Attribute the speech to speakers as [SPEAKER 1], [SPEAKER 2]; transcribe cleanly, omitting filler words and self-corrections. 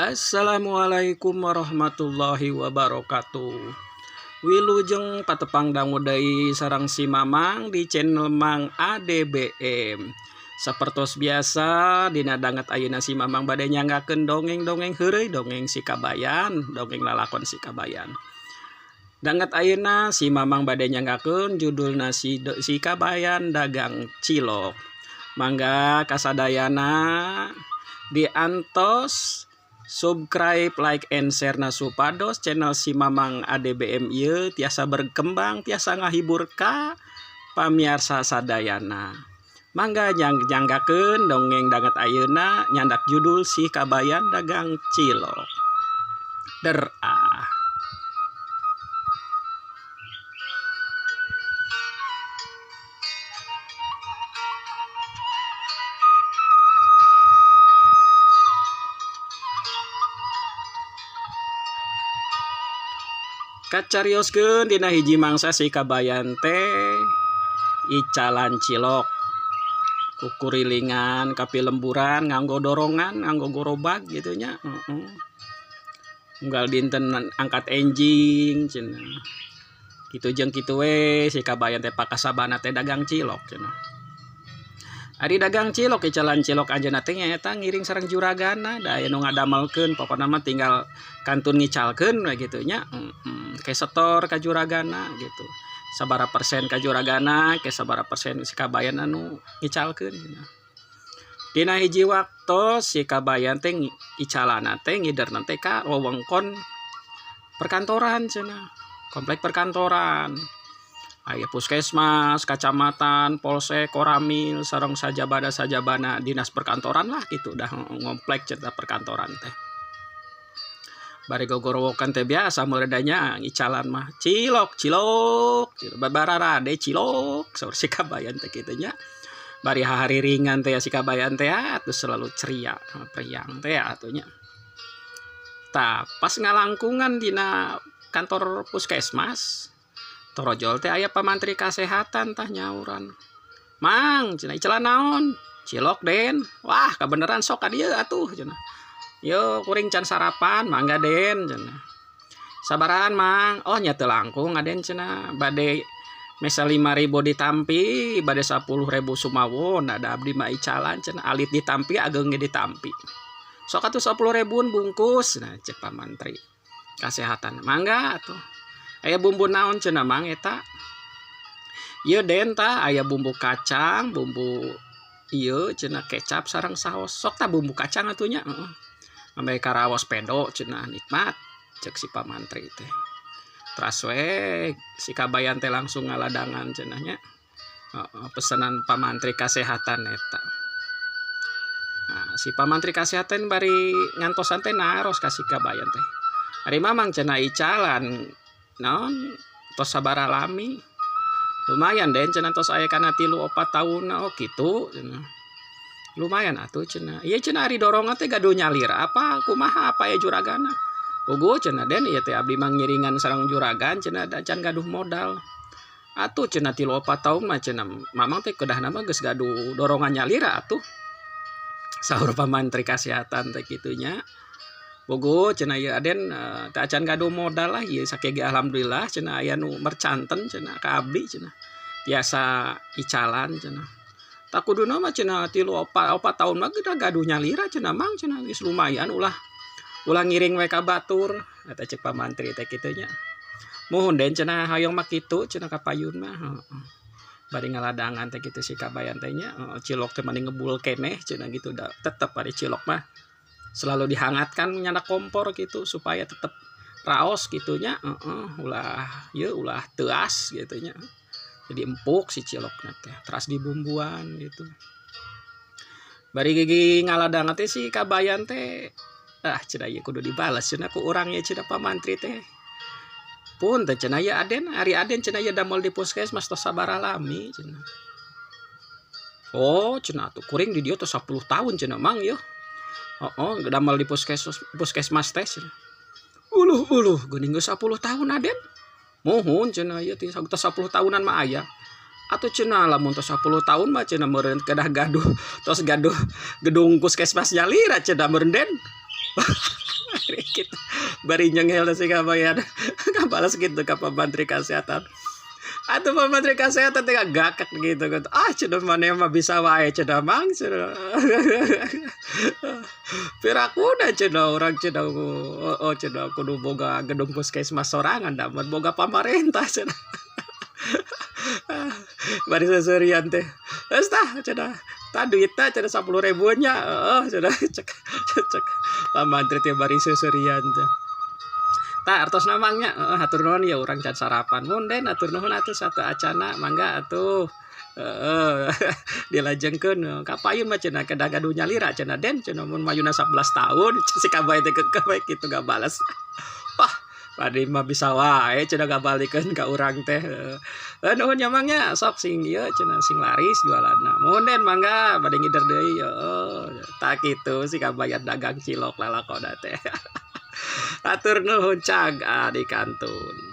[SPEAKER 1] Assalamualaikum warahmatullahi wabarakatuh. Wilujeng patepang dangu deui sareng si Mamang di channel Mang ADBM. Sapertos biasa dina danget ayeuna si Mamang bade nyanggakeun dongeng-dongeng heureuy, dongeng si Kabayan, dongeng lalakon si Kabayan. Danget ayeuna si Mamang bade nyanggakeun judulna si Kabayan Dagang Cilok. Mangga kasadayana diantos subscribe, like, and share na supados channel si Mamang ADBM ieu tiasa berkembang, tiasa ngahibur ka pamiarsa sadayana. Mangga nyanggakeun dongeng danget ayeuna nyandak judul Si Kabayan Dagang Cilok. Der ah. Kacarioskeun dina hiji mangsa si Kabayan teh icalan cilok kukurilingan kapilemburan nganggo dorongan nganggo gorobag gitu nya, heeh. Unggal dinten angkat enjing cenah kitu jeung kitu we si Kabayan teh pakasabana teh dagang cilok cenah. Ari dagang cilok icalan cilok anjeunna teh nyaeta ngiring sareng juragana da aya nu ngadamelkeun, pokona mah tinggal kantun ngicalkeun we kitu nya, heeh. Ke setor ka juragana gitu, sabaraha persen ka juragana ke sabaraha persen si Kabayan anu ngicalkeun cenah. Dina hiji waktos si Kabayan teh icalana teh ngiderna teh ka wewengkon perkantoran cenah, komplek perkantoran. Aya puskesmas, kacamatan, polsek, koramil, sareng sajabana-sajabana dinas perkantoran lah gitu dah ngomplek cerita perkantoran teh. Bari gogorowokan teh biasa meredanya icalan mah cilok cilok babararade cilok saur si Kabayan teh kitu nya. Bari hari ringan teh si Kabayan teh atuh selalu ceria priang teh atuh nya. Tah pas ngalangkungan dina kantor puskesmas torojol teh aya pamantri kasehatan tah nyauran. Mang cenah icalan naon? Cilok Den. Wah kabeneran sok ka dieu atuh cenah. Yo kuring can sarapan mangga Den cenah. Sabarahan Mang? Oh nya teu langkung Aden cenah bade mesa 5.000 ditampi bade 10.000 sumawon ada abdi mah icalan cenah alit ditampi ageng ge ditampi. Sok atuh 10.000 bungkus nah cek pamantri kasehatan mangga atuh. Aya bumbu naon cenah Mang eta? Ieu Den tah aya bumbu kacang, bumbu ieu cenah kecap sareng saos. Sok tah bumbu kacang atuh nya, heeh. Ameh karaos pedo cenah nikmat cek si pamantri teh. Teras we si Kabayan teh langsung ngaladangan cenah nya. Heeh, pesanan pamantri kasehatan eta. Nah, si pamantri kasehatan bari ngantosan teh naros ka si Kabayan teh. Ari Mamang cenah icalan naon tos sabaraha lami? Lumayan Den cenah tos aya kana 3 4 taunna. Oh kitu cenah. Lumayan atuh cenah. Ieu cenah ari dorongan teh gaduh nyalira apa kumaha apa ya juragana? Puguh cenah Den ieu teh abdi mah ngiringan sareng juragan cenah da can gaduh modal. Atuh cenah 3 4 taun mah cenah Mamang teh kedahna mah geus gaduh dorongan nyalira atuh. Saur pamantri kasehatan teh kitu nya. Puguh cenah ieu Aden teh acan gaduh modal lah ieu sakege alhamdulillah cenah aya nu mercanten cenah ka abdi cenah. Tiasa icalan cenah. Tak kuduna mah cenah 3 4 taun mah geus gaduh nyalira cenah Mang cenah geus lumayan ulah ulah ngiring we ka batur eta cek pamantri teh kitu nya. Muhun Den cenah hoyong mah kitu cenah ka payun mah, heeh. Bari ngaladangan teh kitu si Kabayan teh nya, cilok teh mani ngebul keneh cenah gitu da tetep ari cilok mah selalu dihangatkan nyana kompor gitu supaya tetep raos gitunya, heeh, ulah ieu ulah teuas gitu nya. Jadi empuk si cilokna teh, teras dibumbuan gitu. Bari gigi ngaladangan teh si Kabayan teh ah cenah ieu kudu dibales cenah ku urang ieu cenah pamantri teh. Punten cenah ieu Aden, ari Aden cenah ieu damel di puskesmas tos sabaraha lami cenah. Oh cenah atuh kuring di dieu tos 10 tahun cenah Mang ieu. Heeh, damel di puskesmas teh cenah. Uluh uluh geuning geus 10 tahun Aden. Muhun cenah ieu teh tos 10 tahunan mah aya. Atuh cenah lamun tos 10 tahun mah cenah meureun kedah gaduh tos gaduh gedung puskesmas nyalira cenah meureun Den. Kitu bari nyenghel si kabayan kabalas gitu ka Pak Mantri Kesehatan. Atuh Pak Menteri Kesehatan teh gakak gitu kan. "Ah," cenah, "maneh mah bisa wae," cenah, "Mang," cenah. "Pirakuna," cenah, "urang," cenah, "oh, oh," cenah, "kudu boga gedung puskesmas sorangan da mun boga pamarentah," cenah. Bari seuseurian teh. "Geus tah," cenah, "tah duitna," cenah, "10.000 nya." "Heeh," cenah, cek cek Pak Mantri teh bari seuseurian teh. "Tah, artosna, Mang, nya, heeh, hatur nuhun ya, urang can sarapan." "Mun Den, hatur nuhun atuh sateuacanna, mangga atuh." Heeh, dilajengkeun, "Kapayun mah," cenah, "kedah gaduh nyalira," cenah, "Den," cenah, "mun mayuna 11 tahun." Si kabayan teh keukeuh we kitu ngabales. "Wah, maneh mah bisa wae," cenah, ngabalikeun ka urang teh. "Heuh, nuhun nya, Mang, nya, sok sing ieu," cenah, "sing laris jualanna." "Muhun Den, mangga bade ngider deui." Heeh, tah kitu si kabayan dagang cilok lalakonna teh. Hatur nuhun, cag adi kantun.